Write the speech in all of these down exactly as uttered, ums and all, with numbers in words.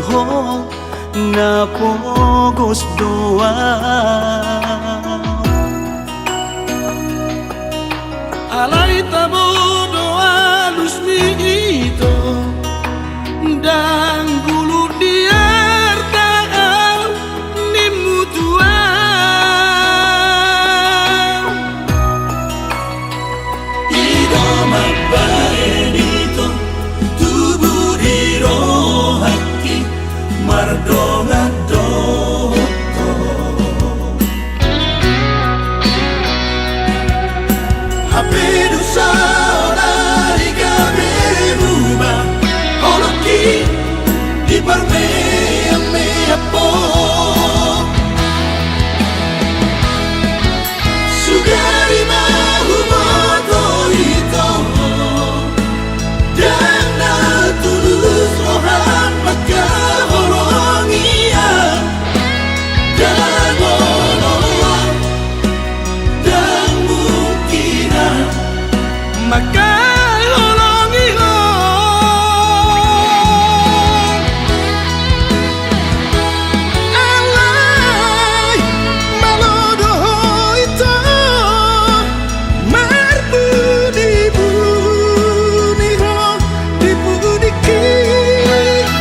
Ho na pogos do ahu. Alai tabo do alusmi ito, ndang gulut di arta ahu nimmu tu ahu. I do mambahen ito, tubu di rohangki mardongan dohot ho. Hape do saonari gabe muba holongki diparmeammeam ho. Sugari ma huboto ito, ndang na tulus roham mangkaholongi ahu. Ndang olo, ndang mungkin ahu mangkaholongi ho. Alai malo do ho ito, marbunibuni ho di pudingki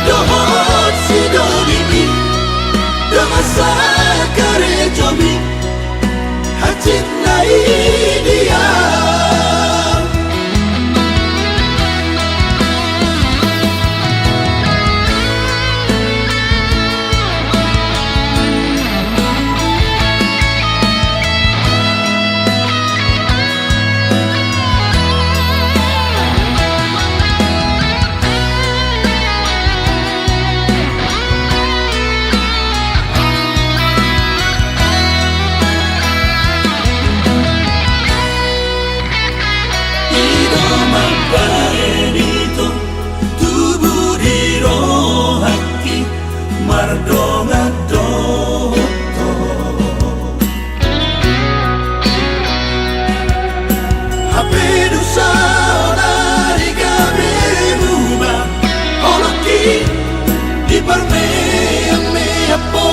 dohot sidonimi, dongan sakarejomi, hansit na i dia. I do mambahen ito, tubu di rohangki mardongan dohot ho. Hape do saonari gabe muba holongki diparmeammeam ho.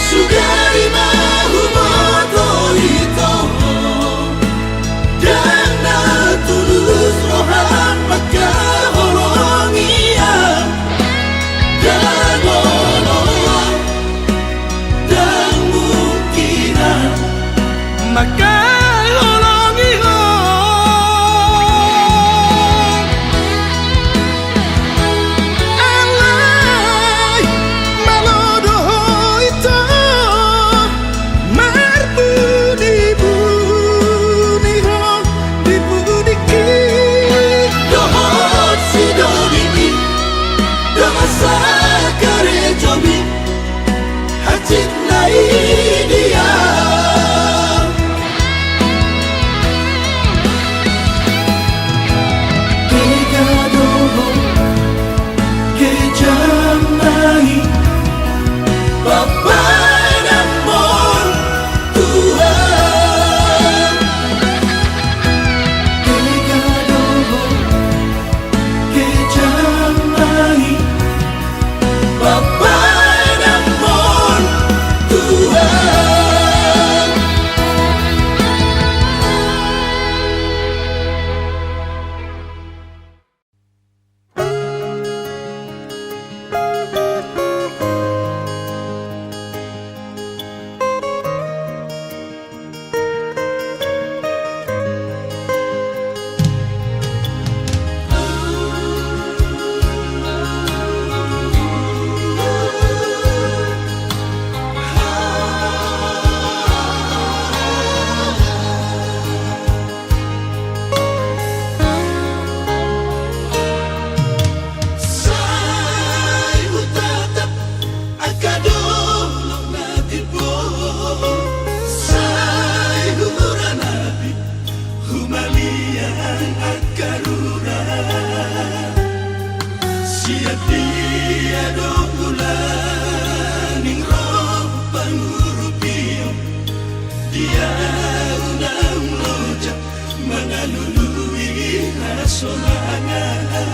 Sugari ma huboto ito, ndang na tulus roham mangkaholongi ahu. Ndang olo, ndang mungkin ahu mangkaholongi ho. Alai malo do ho ito, marbunibuni ho di pudingki dohot sidonimi, dongan sakarejomi, hansit na i dia. Dega do ho kejam na i, bapanamon tu ahu. Dega do ho kejam na i, bapanamon tu ahu. Sai hutatap angka dolok na timbo, sai huranapi humaliang angka rura. Sian dia do ulaning ro pangurupion, dia unang loja mangalului hasonangan.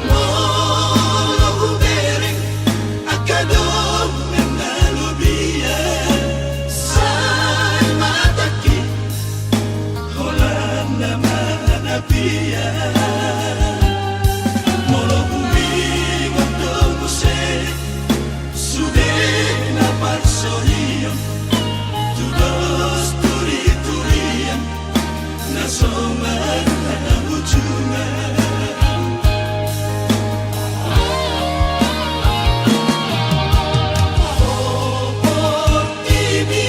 Molo hubereng angka dongan na lobian, sai matangki holan na manapian. Molo huingot do muse sude na parsorion, tudos turiturian na so marhaujungan. O portibi,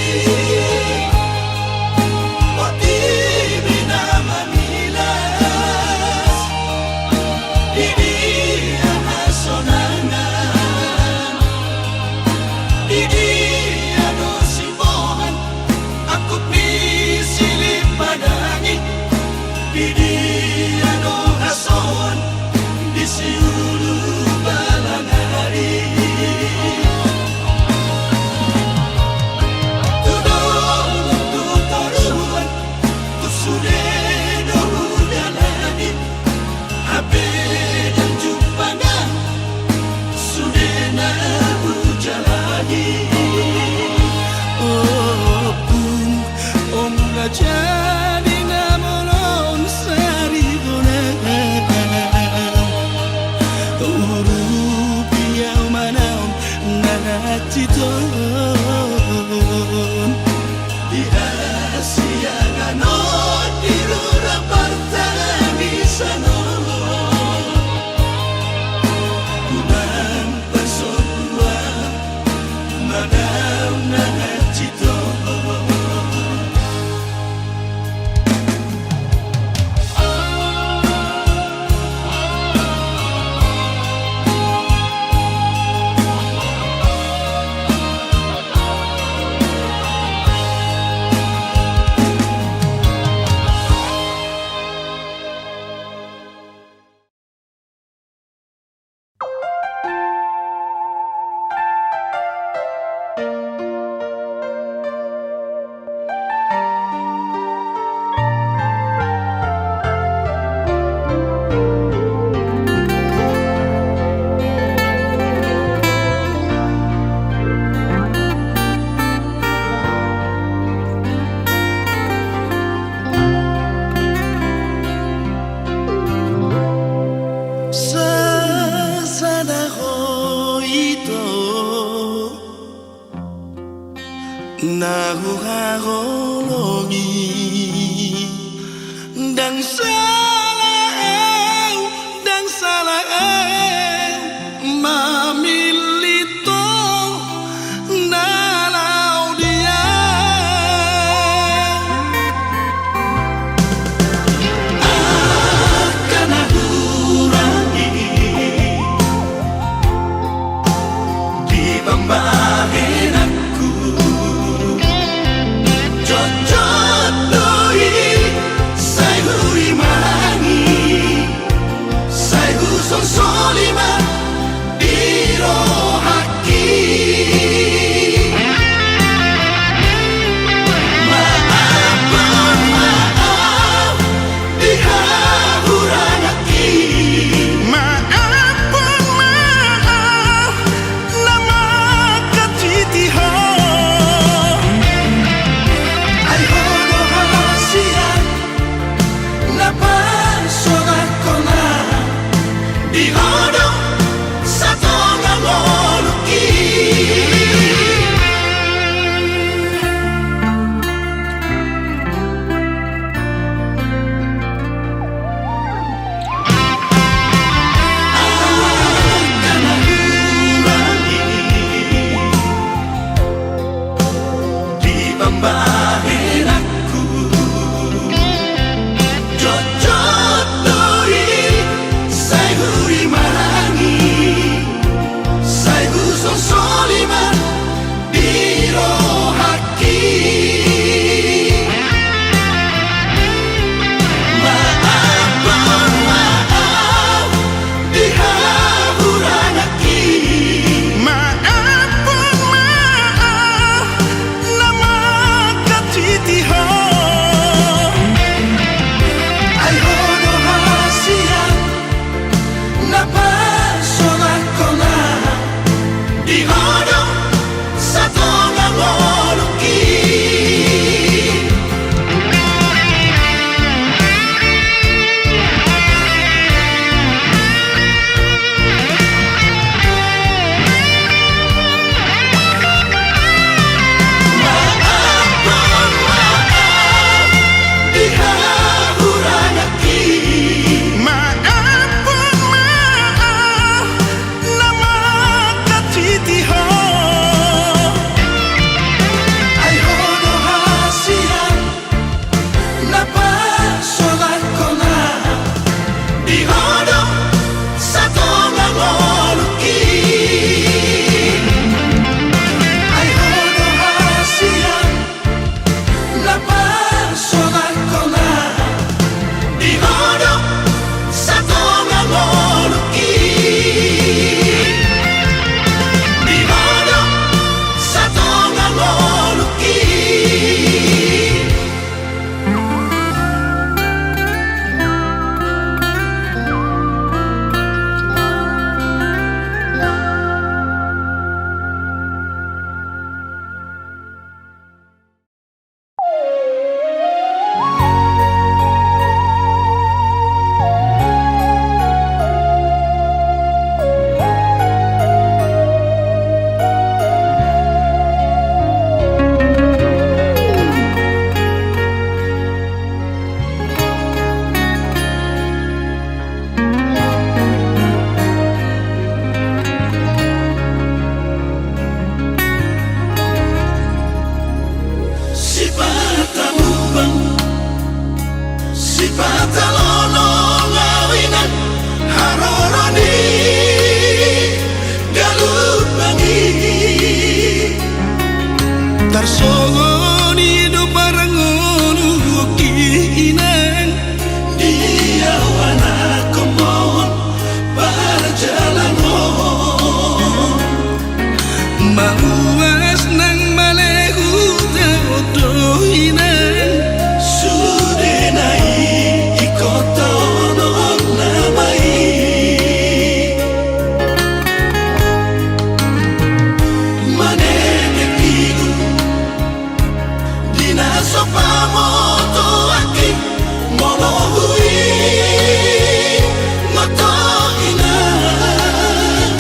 portibi na mamilas, di dia hasonangan, di dia do siboan angkup ni silip padangi, di dia do hasoan di siulu balang ari. Tu dolok tu toruan, tu sude do hudalani, hape ndang jumpang sude na hujalani. Ompung, on na jadi na molong sarigonan, urupi au manaon na hansit on. Di hasiangan on, di rura partangisan on, unang pasobuan manaon na hansit on. Sasada ho ito na huhaholongi, ndang sala au, ndang sala au mamillit ho na laho di au. Angka na hurang i di pambahenanku, jotjot do i sai hurimangi, sai husonoli ma di rohangki. Maaphon ma au di hahuranganki. Maaphon ma au na mangkatiti ho. Ai ho do hasian na parsonangkon na di ho do satonga ngolungki. Angka na hurang i di pambahenanku, jotjot do i sai hurimangi, sai husonoli ma di rohangki. Patalonon au inang haroro ni galumbang i. Tarsongon i do parngoluonki inang. Di au anak kombon parjalangon. Mauas nang male huta oto inang. Sude na i ingkon taonon nama i. Manetek ilu di na so pamotoanki. Molo huingot ho inang.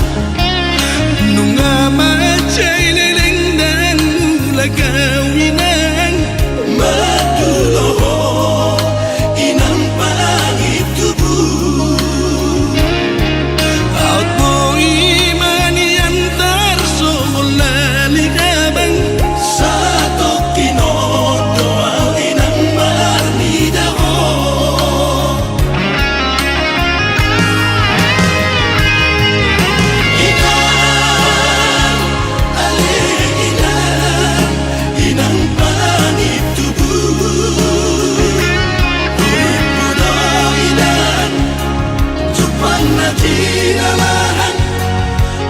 Nunga mansai leleng ndang mulak au inang. Mandulo ho inang pangido tubu. Aut boi ma nian tarsongon lali habang. Satongkin on do au inang marnida ho. Inang, ale inang, inang pangido tubu. Hurimpu do inang, jumpang na jinalahan.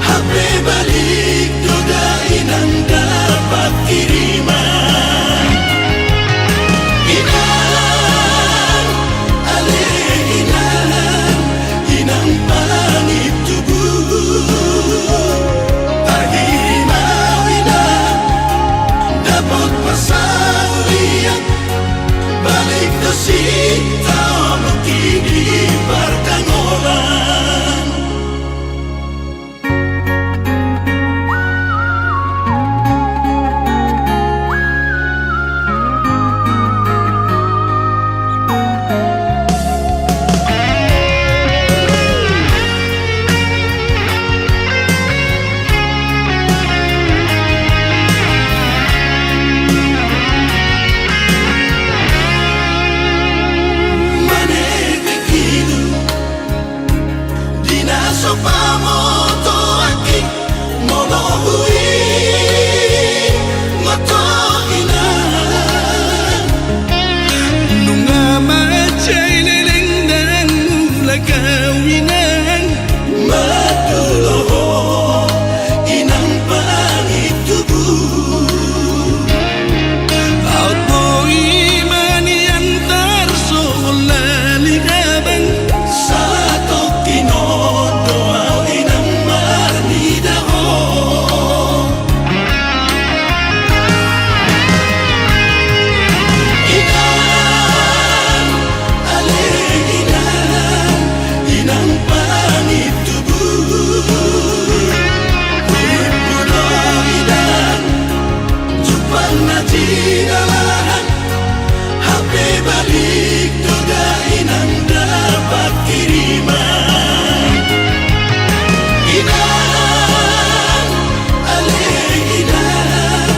Hape balik do da inang dapat kiriman. Inang, ale inang, inang pangido tubu. Tahirim au inang, dapot parsaulian. Balik do sitaononki di partangolan. Manetek ilu di na so pamotoanki. Molo huingot ho inang. Nunga mansai leleng ndang mulak au inang. Mandulo ho inang pangido tubu. Aut boi ma nian tarsongon lali habang. Satongkin on do au inang marnida ho. Inang, ale inang, inang pangido tubu. Hurimpu do inang, jumpang na jinalahan. Hape balik do da inang dapat kiriman. Inang, ale inang,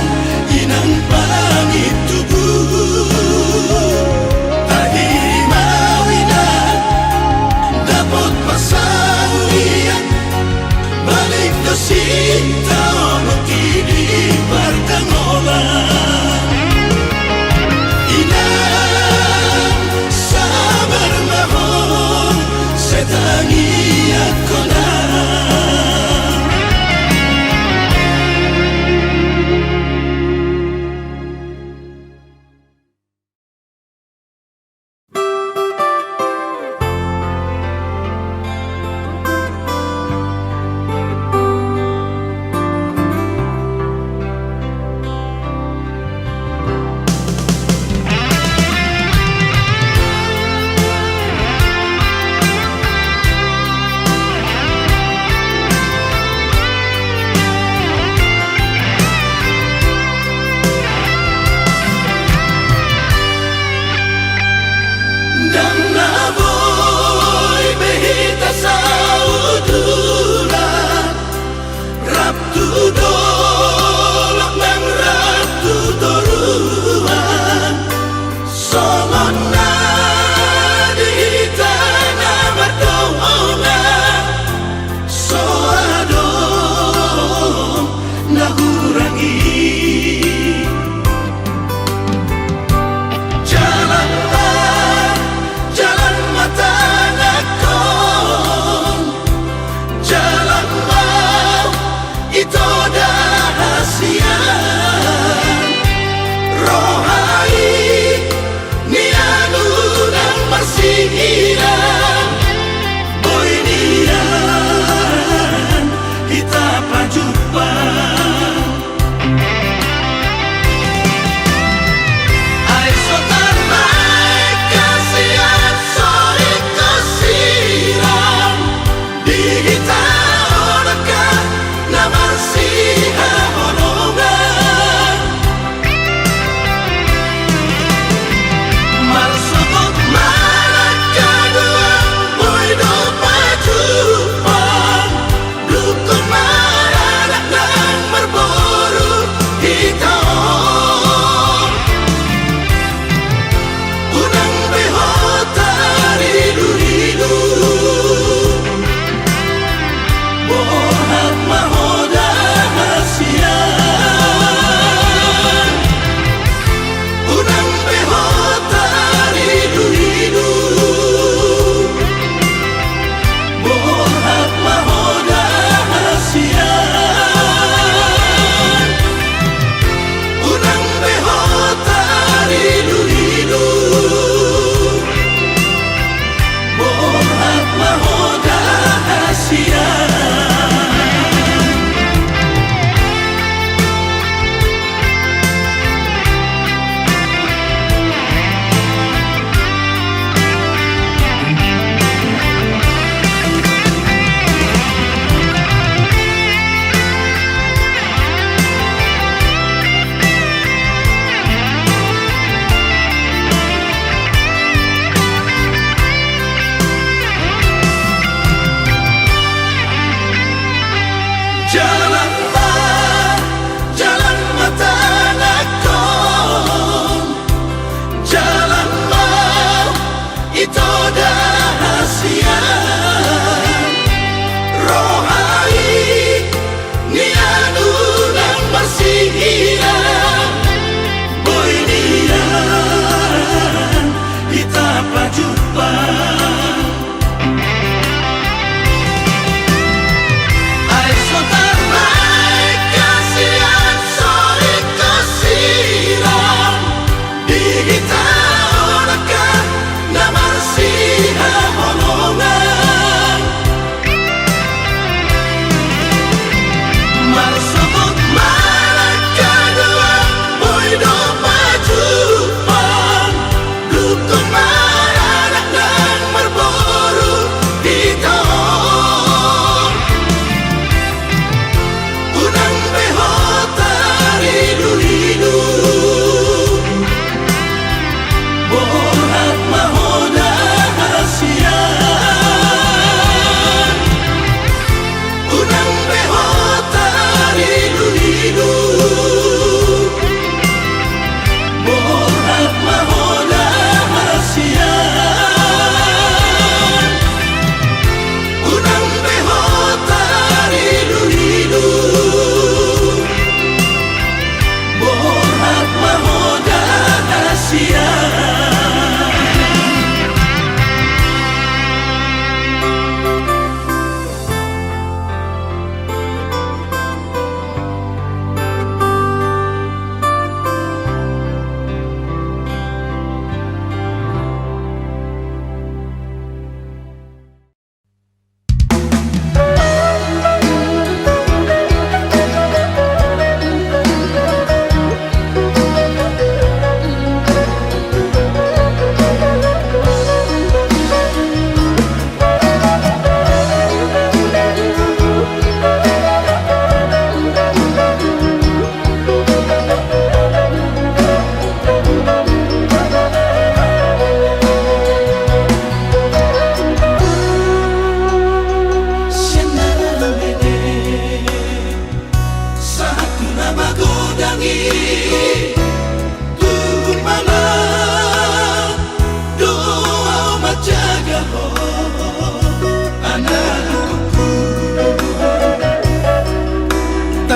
inang pangido tubu. Tahirim au inang, dapot parsaulian. Balik do sitaononki di partangolan. Inang, sabar ma ho, sai ta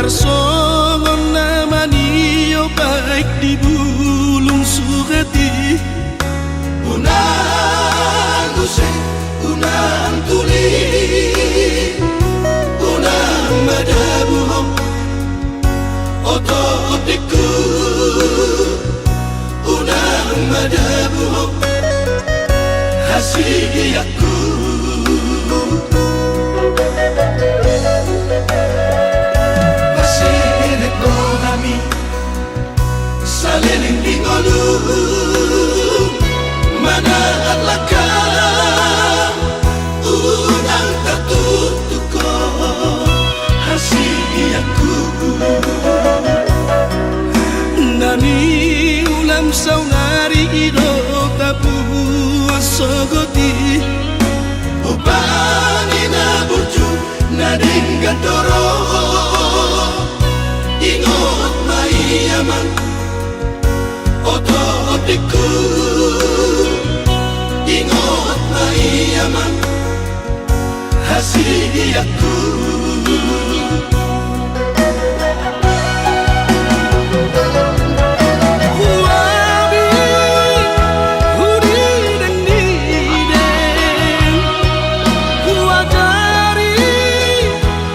Songon na maniobaik di bulung suhat i. Unang use, unang tuli, unang madabu ho, oto otikku. Unang madabu ho, hasianku. Paserep rohami saleleng di ngolu, manahat langkam, unang tartuktuk ho, hasianku. Na niulam saonari i do tapuas sogot i. Upa ni na burju na denggan do ro. Ingot ma i amang, oto otikku. Ingot ma i amang, hasianku. Huabi, hudidengdideng, huajari,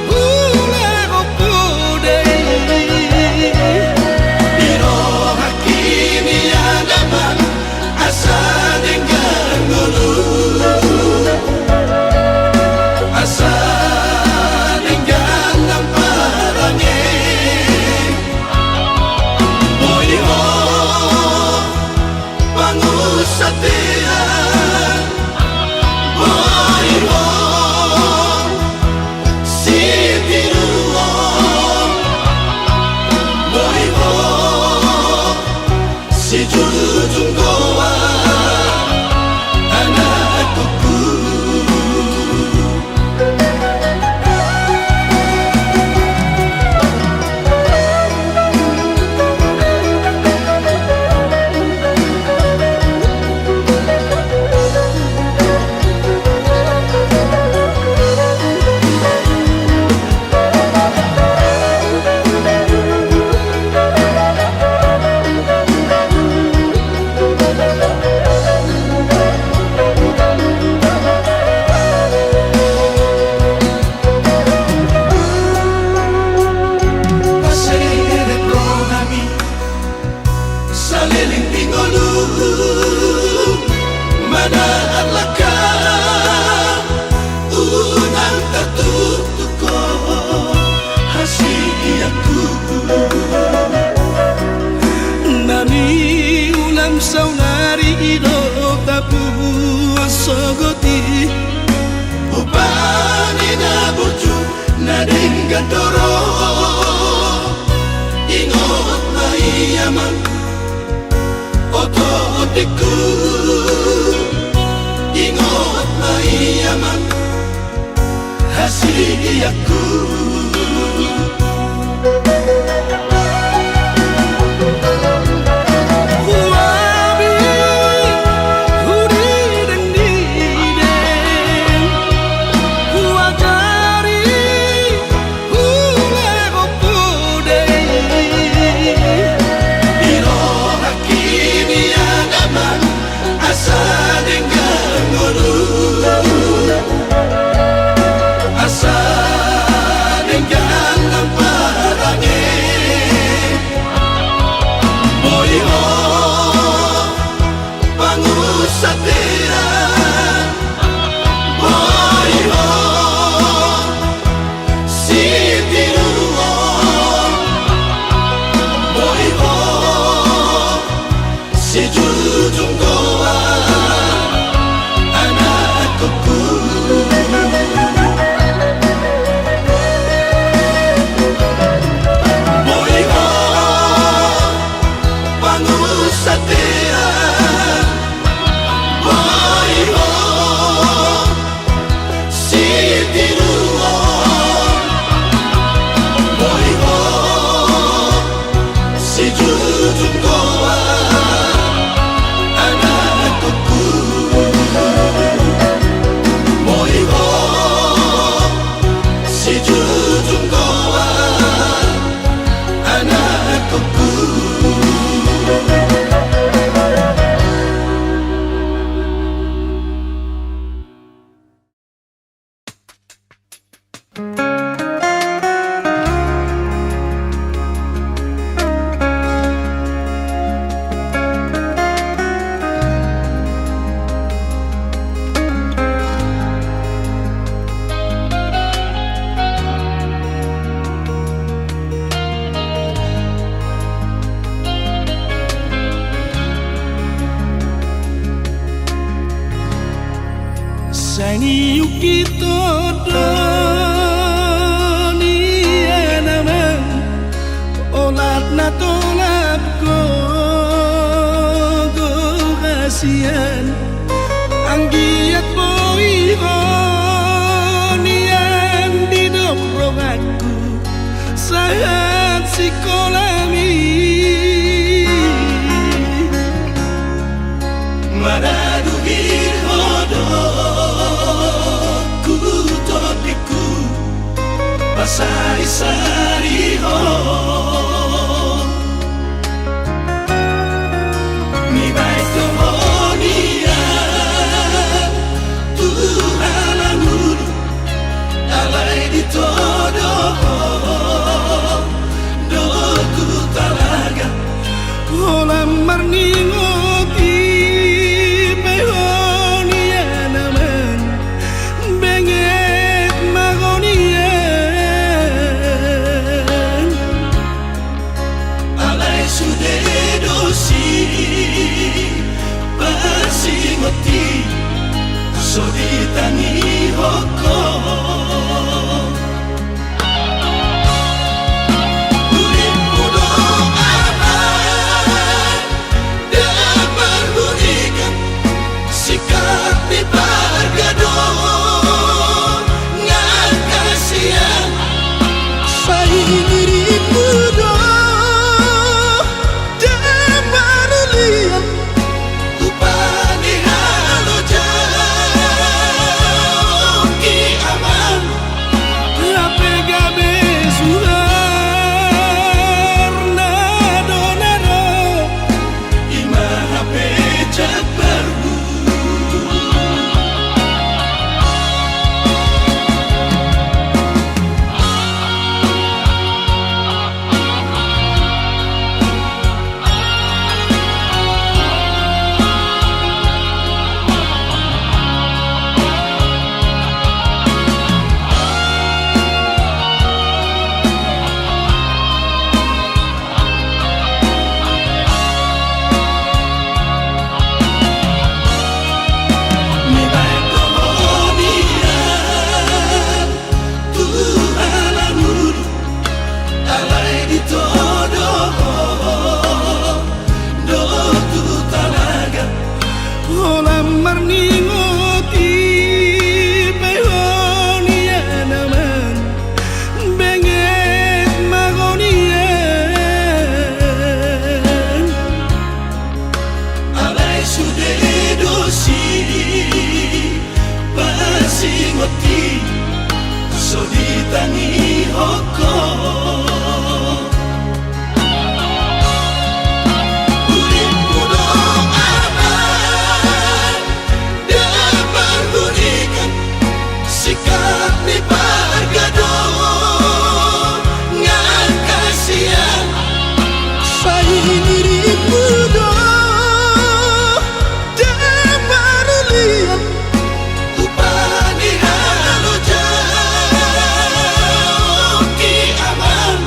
hulehon podeh i. Di rohangki nian amang, asa denggan ngolu, asa denggan nang parange. Boi ho pangunsandean, boi ho sitiruon, boi ho sijujung goar, anakku. Paserep rohami saleleng di ngolu, manahat langkam, unang tartuktuk ho, hasianku. Na niulam saonari i do tapuas sogot i. Upa ni na burju na denggan do ro. Ingot ma i amang, oto otikku. Ingot ma i amang, hasianku. Huabi, hudidengdideng, huajari, hulehon podeh i. Di rohangki nian amang, asa denggan ngolu, asa denggan nang parange. Boi ho pangunsandean, boi ho sitiruon, boi ho sijujung goar, anakku. Boi ho pangunsandean, boi ho sitiruon, boi ho sijujung goar, anakku. Boi ho sijujung goar, Sai niuk i tondong nian amang, olat na tolap gogo hasian. Anggiat boi ho nian didok donganku sahat sikolami. Maraduhir ho do ku tondingku, pasarisari ho. Nibaen do ho nian tu halangulu, alai ditodo ho do tu talaga. Holan marningot i pe ho nian amang, benget ma ho nian. Alai sude do sipasingot i, so ditangihon ho. Uripmu do amang, ndang marhunikan, singkat ni pargadongan hasian. Sai ngirimmu do, ndang marulian, upa ni halojaon i amang. Hape gabe suhar na do na ro, i ma hape jambarmu. Nibaen do ho nian tu halangulu, alai ditodo ho do tu talaga. Holan marningot i pe ho nian amang, benget ma ho nian. Alai sude do sipasingot i, so ditangihon ho. Uripmu do amang, ndang marhunikan, singkat ni pargadongan hasian. Sai ngirimmu do, ndang marulian, upa ni halojaon i amang.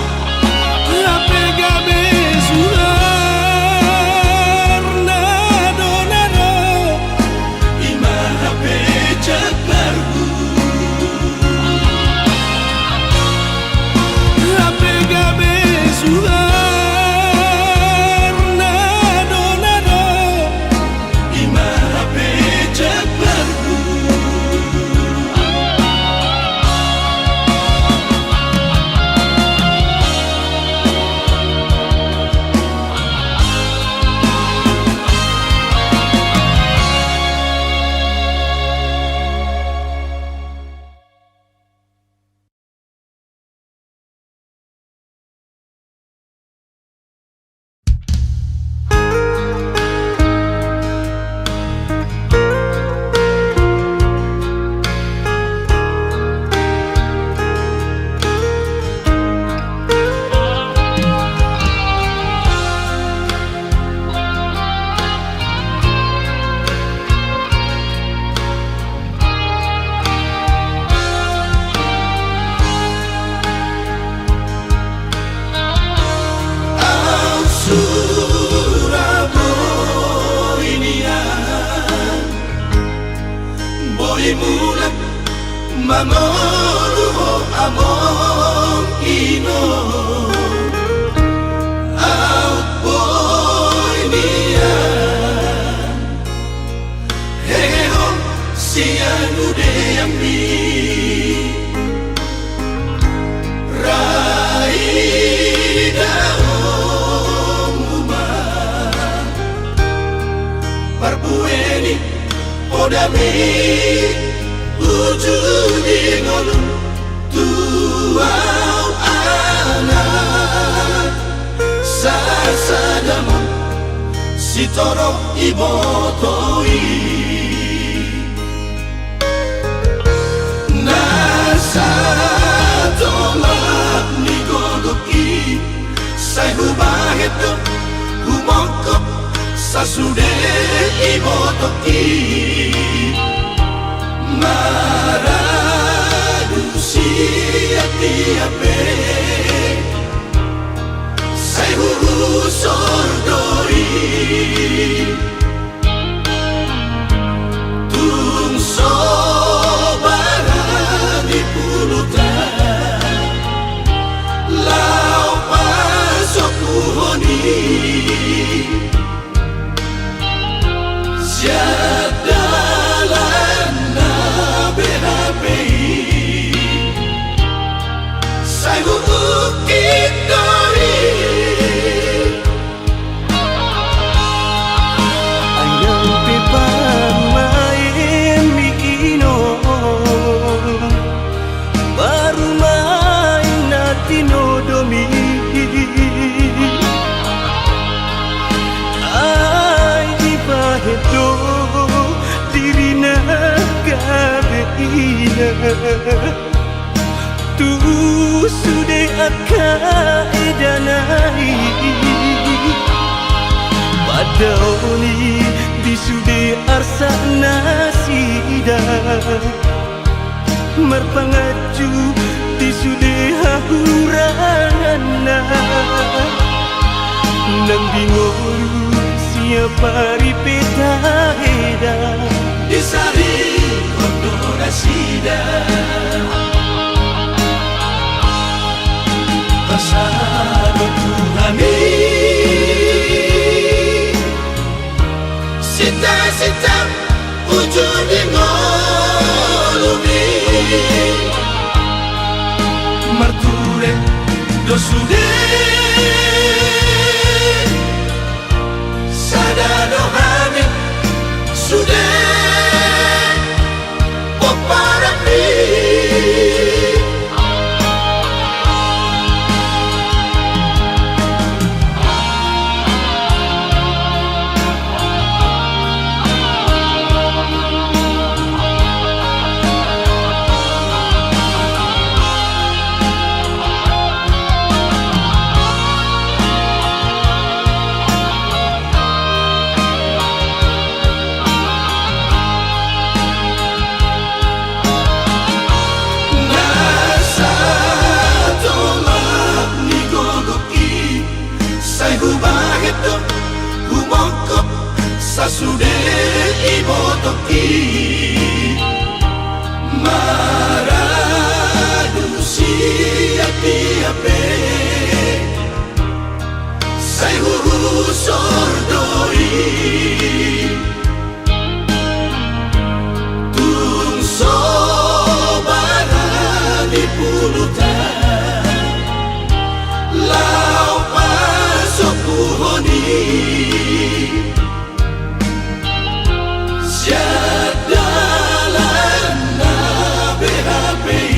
Mangolu ho amang ino, aut boi nian hehehon sian udeanmi. Ra idaonmu ma parbue ni podami, uju di ngolu tu au anak sasada ma, sitorop iboto i. Na satolap ni gogo i, sai hubahen do humongkop sasude iboto i. Maradu sian dia pe, sai huhusor do i. Tung so barani puluta laho pasokuhon i, sian dalan na be hape i, sai huungkit do i. Ai nang pe parumaenmi ino, parumaen na tinodomi, ai dibahen do dirina gabe ina. Tu sude angka edana i, pandaoni di sude arsak nasida, marpanganju di sude hahuranganna. Nang di ngolu siap ari pe taeda, disarihon do nasida. Pasahat do tu hami sita-sita uju di ngolumi, marture do sude. Sada do hami sude pomparanmi. Na satolap ni gogo i, sai hubahen do humongkop sasude iboto i. Maradu sian dia pe, sai huhusor do i. Tung so barani puluta laho pasokuhon i, sian dalan na be hape i,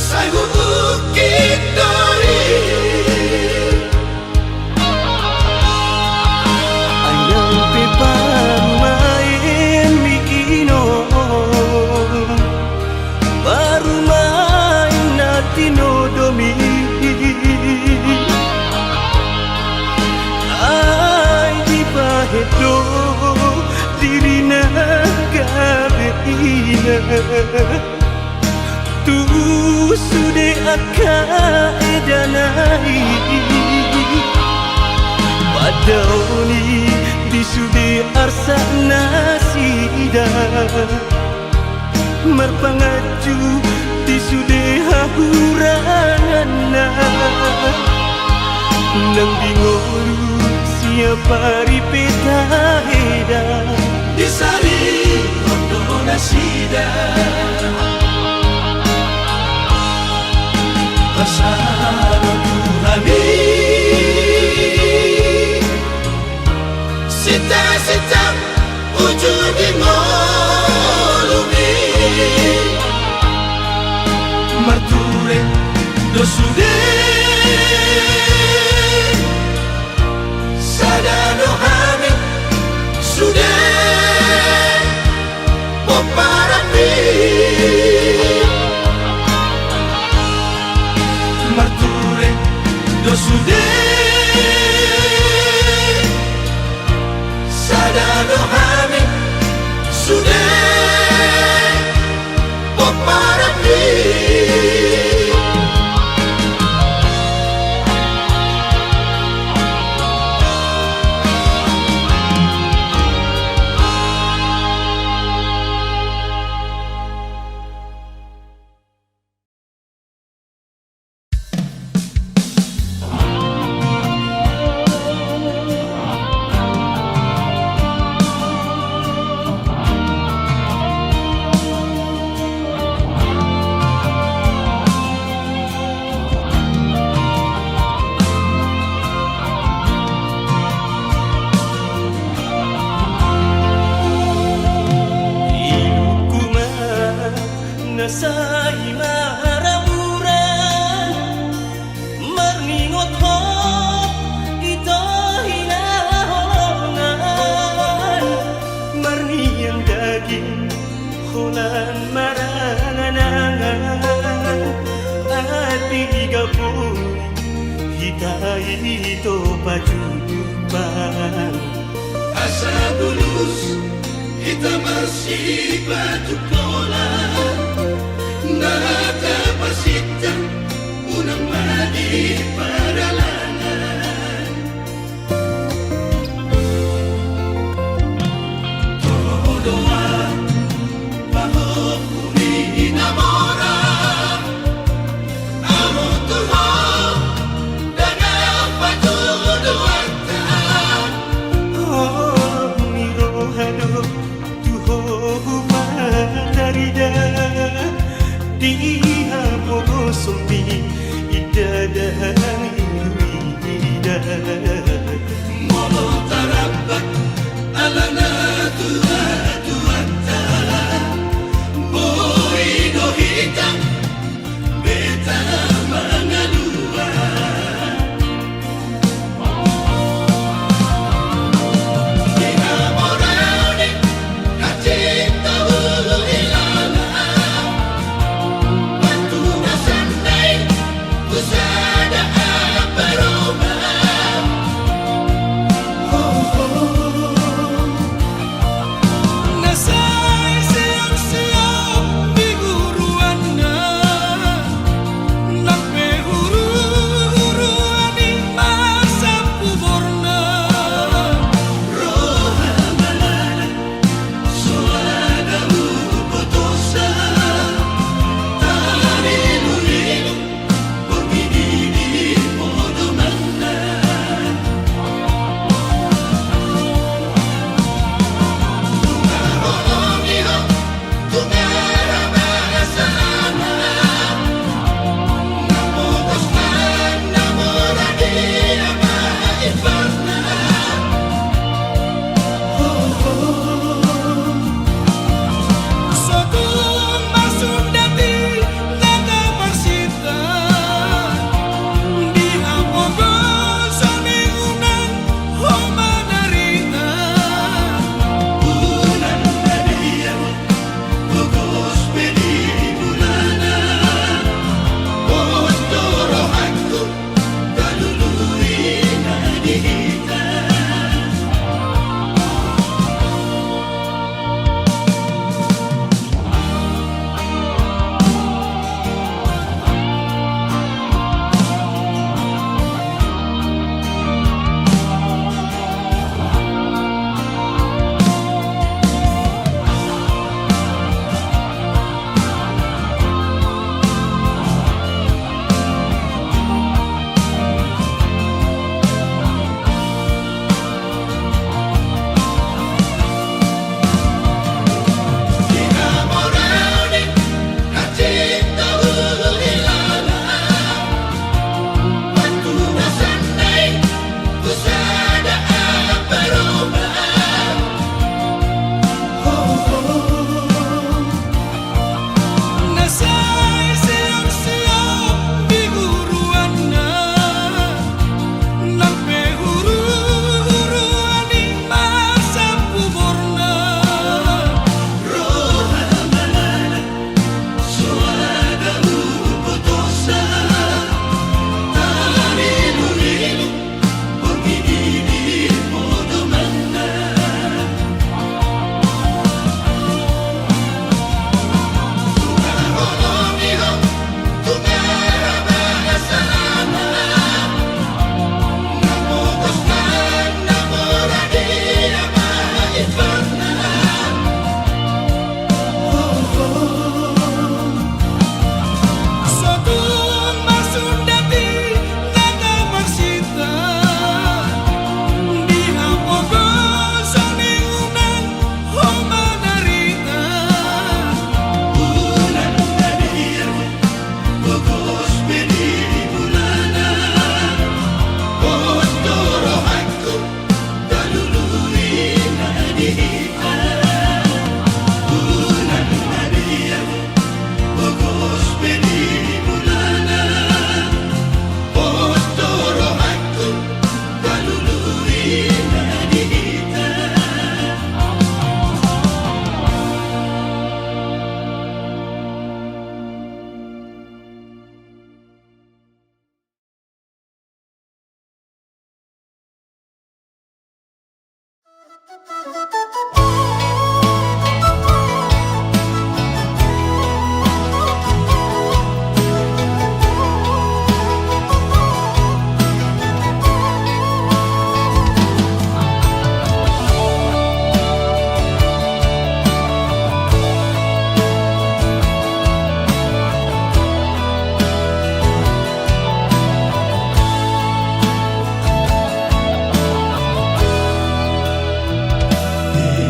sai huungkit do i. Ai nang pe parumaenmi ino, parumaen na tinodomi, ai dibahen do dirina gabe ina. Tu sude angka edana i, pandaoni di sude arsak nasida, Marpanganju di sude hahuranganna, nang di ngolu siap ari pe taeda. Disarihon do nasida pasahaton tu hami. Sinta, sinta, uju di ngolumi. Marture do sude, sada do hami sude. Pomparanmi. Marture do sude, sada do hami sude. Pomparanmi. Ilungku ma na sai maramuran, marningot ho ito hinaholongan, marniang daging holan maranganangan, atik i gaboi hita ito pajudupan. Asa bulus hita marsipatu pola, na hata pasinta unang ma di paralangan. Toho do au pahompu ni na mora, ahu tu ho dang au patuduhonta. Ho ni roha do tu ho hupatarida, di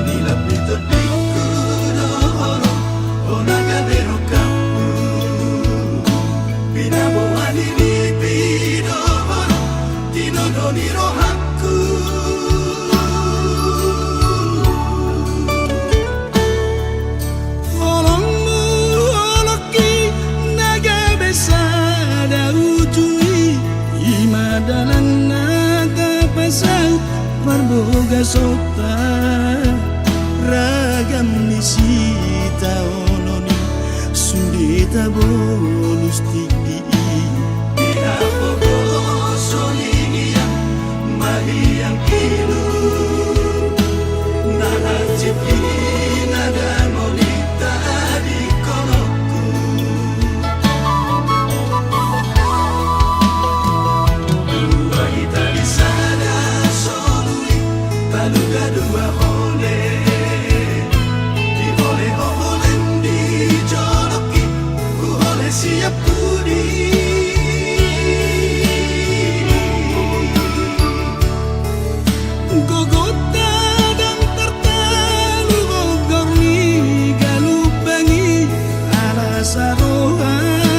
Di lambitondingku do holong, o na gabe rohangku. Pinaboa ni nipi do holong, tinodo ni rohangku. Holongmu holongki na gabe sada ujung i, i ma dalan na tapasaut parbagason ta. Ragam ni sitaonon i sude tabolus tingki i. Di hapogoson i ngiang ma hiang ilu, na hansit i na dangol i tadingkononku. Dua hita di sada solu i, taluga dua hole. Di hole ho holem di jolongki, huhole sian pudi. Gogonta ndang tartalu, gogor ni galumbang i, ala saroha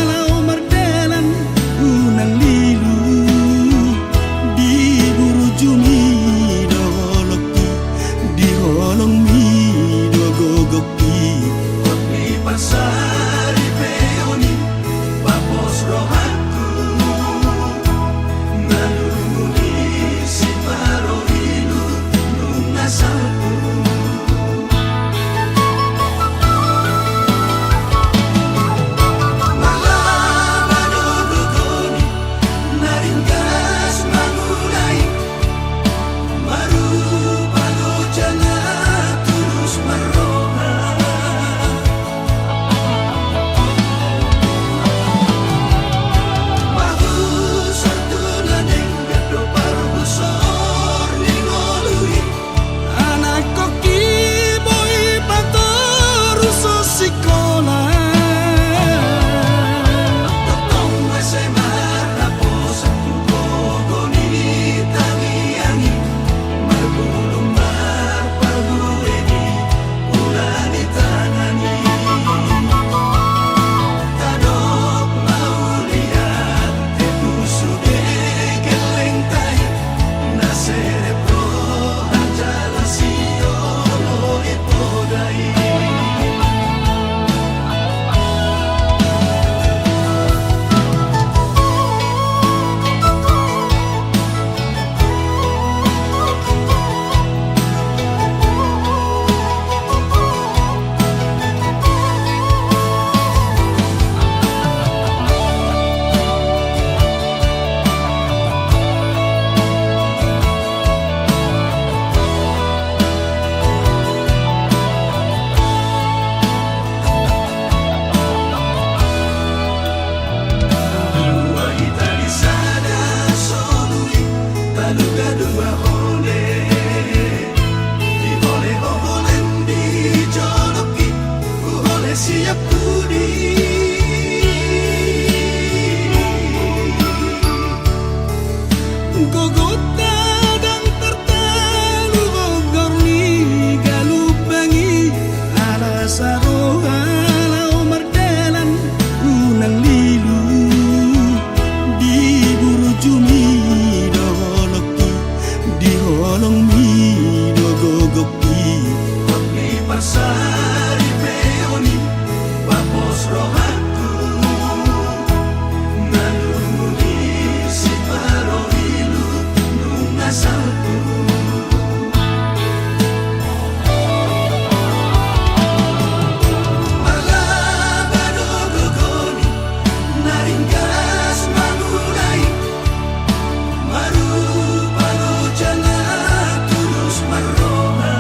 laho mardalan unang lilu. Di burjumi do holongki, di holongmi do gogongki. Hot ni pansaripeon i, papos rohangku. Na lungun i siparohilu nunga salpu. Malaba do gogo ni na ringgas mangula i. Marupa do jala tulus marroha. Mahusor tu na denggan do parhusor ni ngolu i. Anakkon i boi patorus sikola. Tongtong ese marhaposan tu gogo ni tangiang i. Marbulung marparbue di ula ni tangan i. Tadok mauliate tu sude gellengta i. Na serep roha jala sioloi poda i. Dua hita di sada solu i, taluga dua hole. Di hole ho holem di jolongki, huhole sian pudi. Gogonta ndang tartalu, gogor ni galumbang i, ala saroha laho mardalan unang lilu. Di burjumi do holongki, di holongmi do gogongki. Hot ni pansaripeon i, papos rohangku. Na lungun i siparohilu nunga salpu. Malaba do gogo ni na ringgas mangula i. Marupa do jala tulus marroha.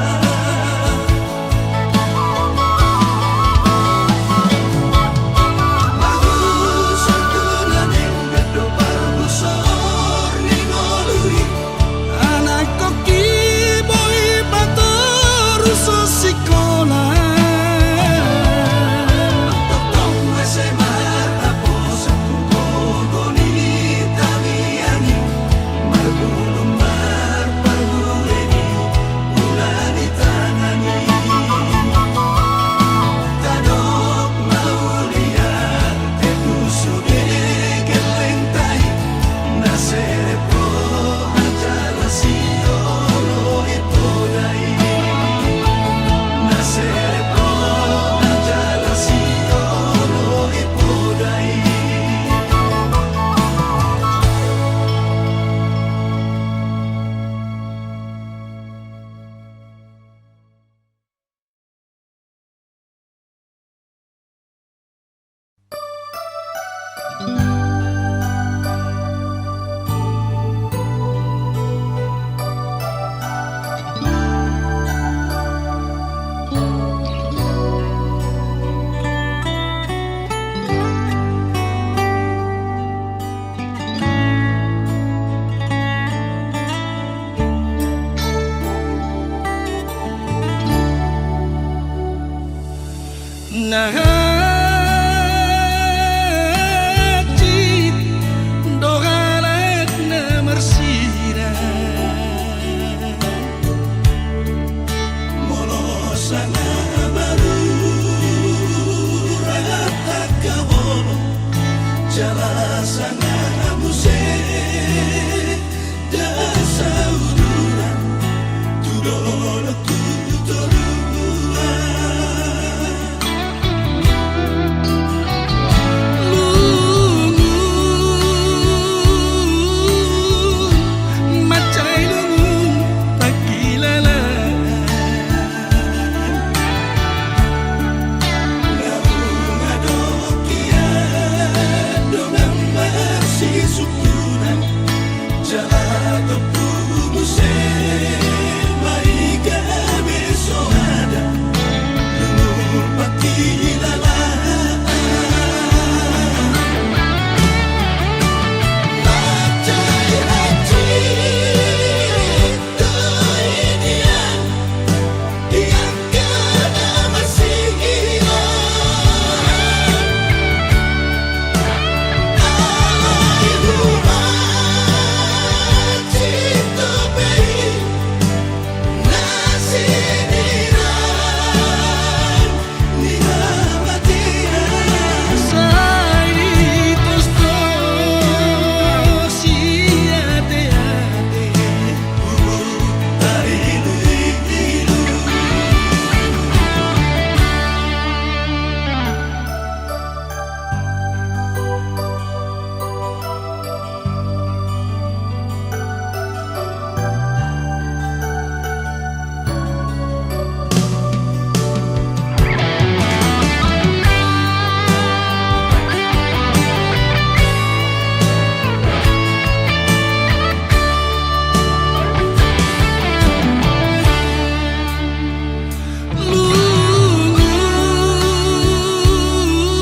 Na hansit do halak na marsirang. Molo sanga marurang angka holong, jala sanga muse dasa uduran tu dolok tu toruan. Lungun, mansai lungun pangkilalaan. Naung adong hian dongan marsisungkunan. Jala tompu muse ma i gabe so ada lungun pangkilalaan. Mansai hansit do i nian.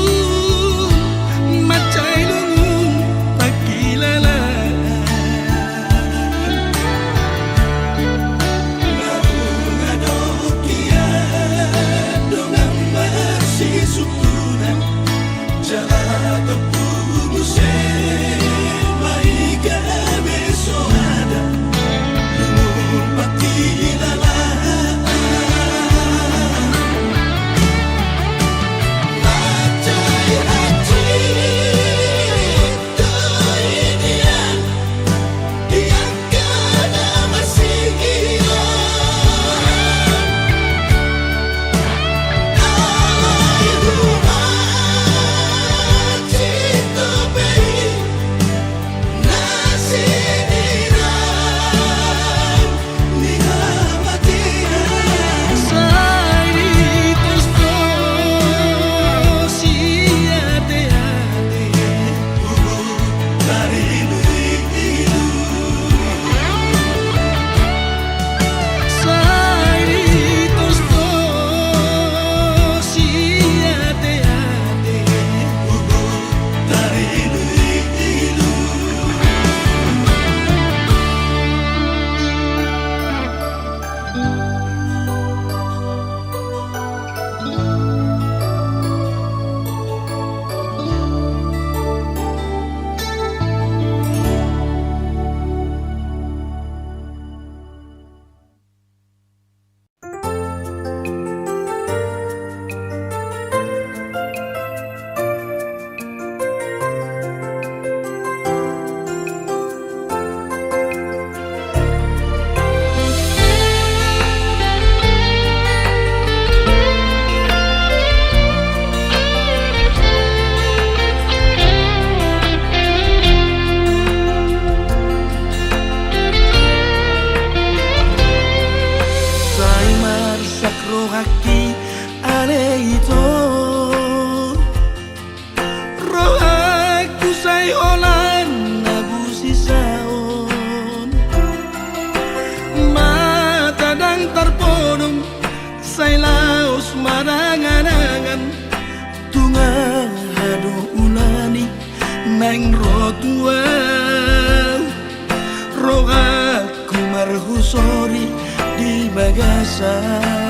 Lungun, mansai lungun pangkilalaan. Naung adong hian dongan marsisungkunan. Jala tompu muse ma i gabe so ada lungun pangkilalaan. Mansai hansit do i nian. Sai marsak rohangki ale ito. Rohangku sai holan na busisaon. Mata ndang tarpodom sai laos marangan-angan. Tung aha do ulaon i naeng ro tu ahu. Rohangku marhusori di bagasan.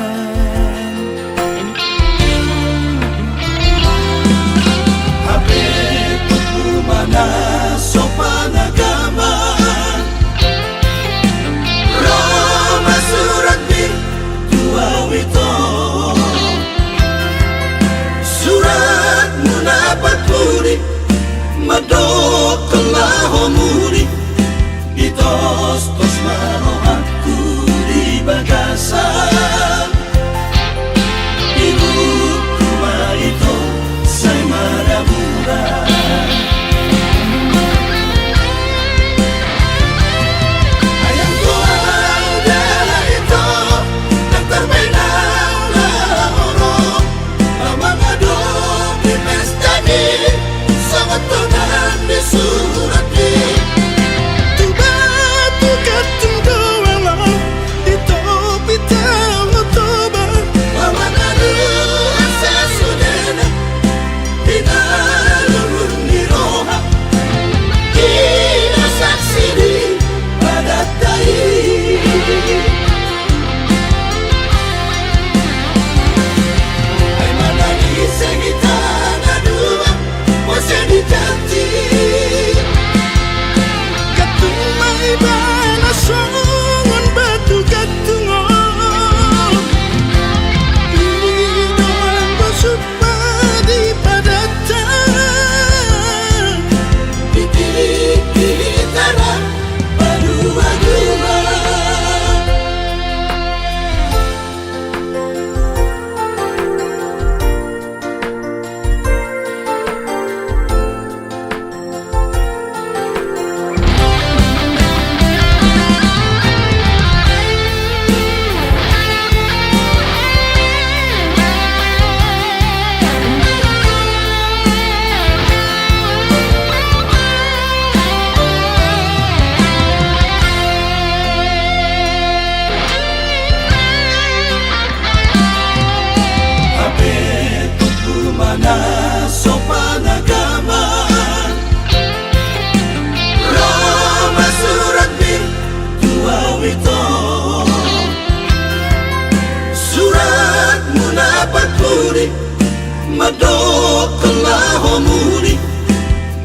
Mandok ma ho muli,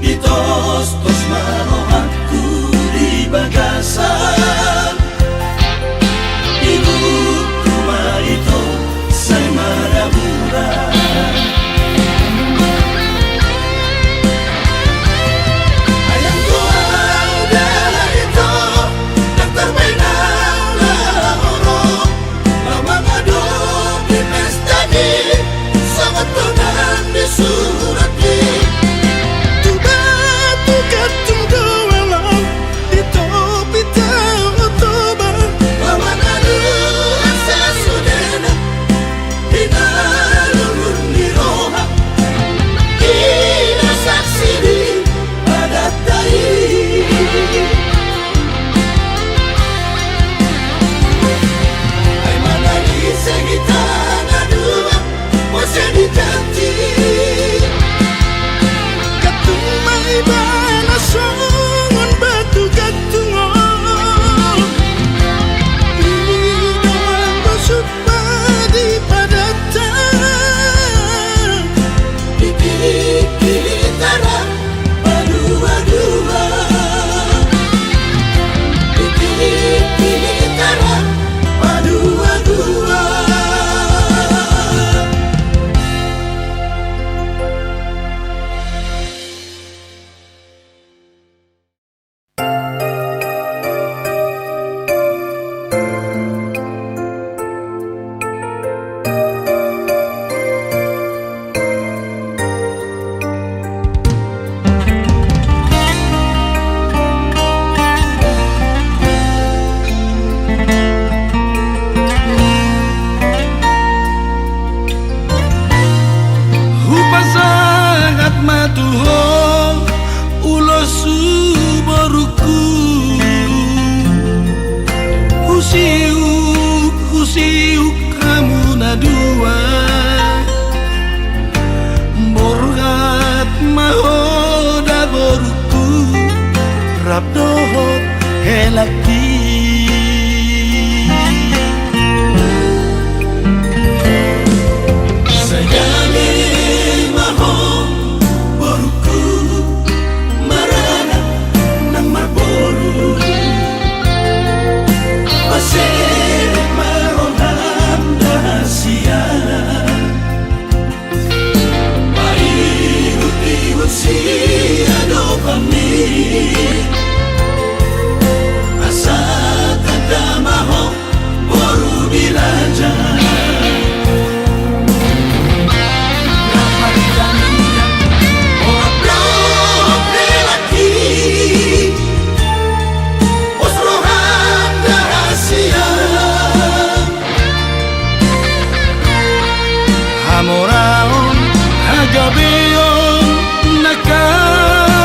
ditostos ma rohangku di bagasan. Ibuku ma ito sai maraburan. Ayang goa uda ito, daftar bainang na horong. Lamang adong di pesta ni songon tonang ni surat i. Tuba tu gantung do alang di topi tao Toba. Lawan anu rasa sudena di na lungun ni roha. Ina saksi di padatai. Ai manang ise hita na dua, muse di janji. Gantung ma ibana songon batu gantung on. Ina bosuk ma di padanta. Di tingki hita ra padua-dua. Di tingki hita ra padua-dua. Hupasahat ma tu ho ulos, borungku. Husiuk, husiuk hamu na dua. Borhat ma ho da, borungku, rap dohot helangki. Sai dame ma ho, borungku, maranak nang marboru. Paserep ma roham da hasian. Paihut-ihut siadopanmi, asa tanda ma ho boru di raja. Horas roham da hasian. Hamoraon, hagabeon, na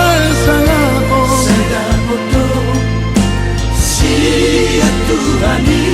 hasangapon. Sai dapot do sian Tuhan i.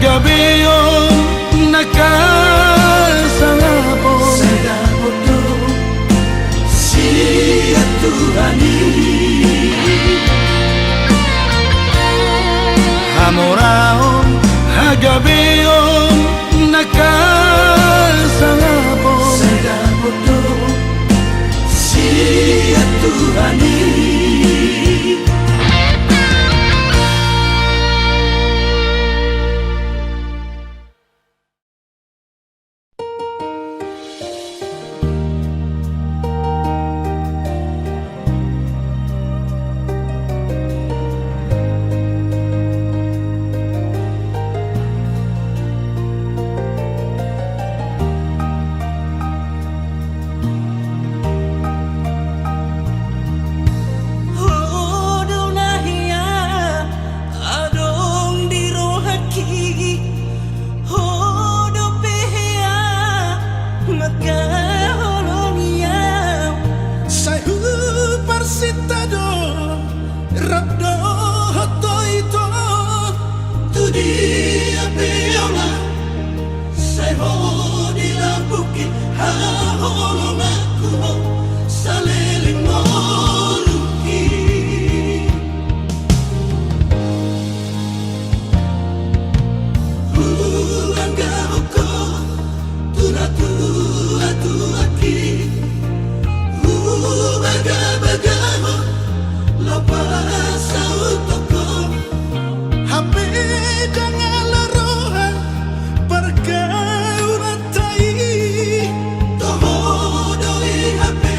Gabeon nangkin sangapon. Sai dapot do sian Tuhan i. Hamoraon, hagabeon nangkin sangapon. Sai dapot do sian Tuhan i. Ho do na hea adong di rohangki, ho dope hea mangkaholongi au. Sai huparsinta do rap dohot ho ito, tu dia pe au laho. Sai ho di lambungki, haholonganku ho saleleng ngolungki. Huanggahon ho tu natuatuangki, hubagabagahon laho pasautongkon. Hape ndang ala roha pargaulanta i, toho do i hape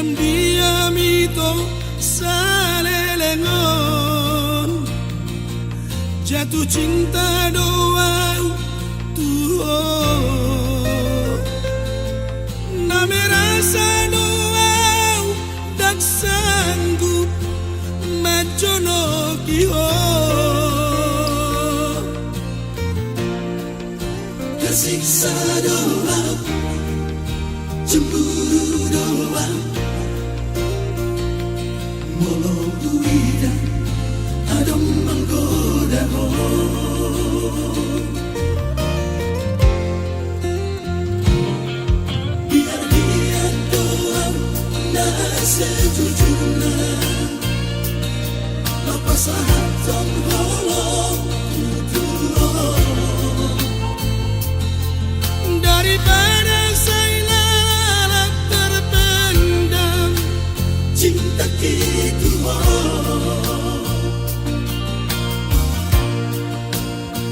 Diam ito saleleng on, jatuh cinta do au tu ho. Na merasa do au ndang sanggup manjonoki ho. Tersiksa do au, cemburu do au, molo huida adong manggoda ho. Biar dia do au na sejujurna, na pasahathon holongku tu ho. Daripada sai lalap terpendam cintaki tu ho.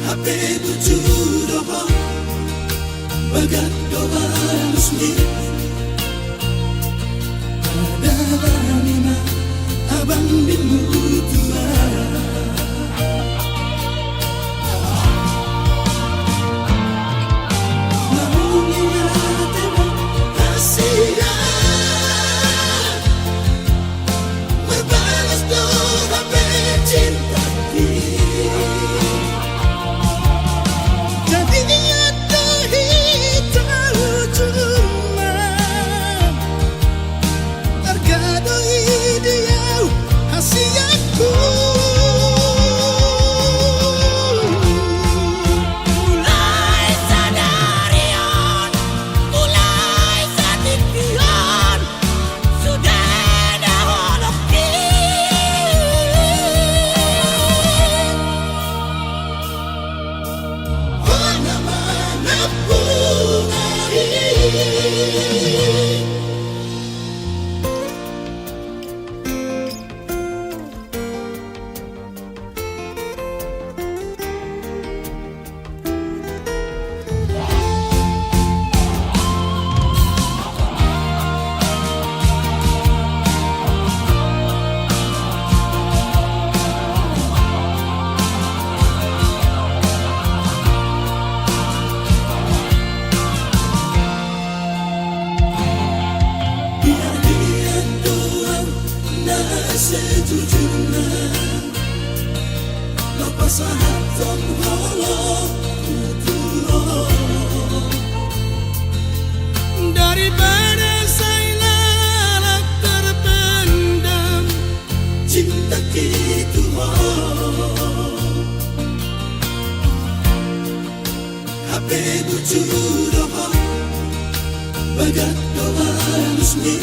Hape bujur do ho, bagas do alusmi. Adalah nima abang di mutua. Namun ingat ema kasihan. Marbalas do hape cintaki. Jadi ingat do hita ujungna. Arga do i di au hasianku. Mulai sadari on, mulai satingki on, sude na holongki. Ho na manampungi. Biar dia do au na sejujurna, na pasahathon holongku tu ho. Daripada sai lalap terpendam cintaki tu ho. Hape bujur do ho, bagas do alusmi.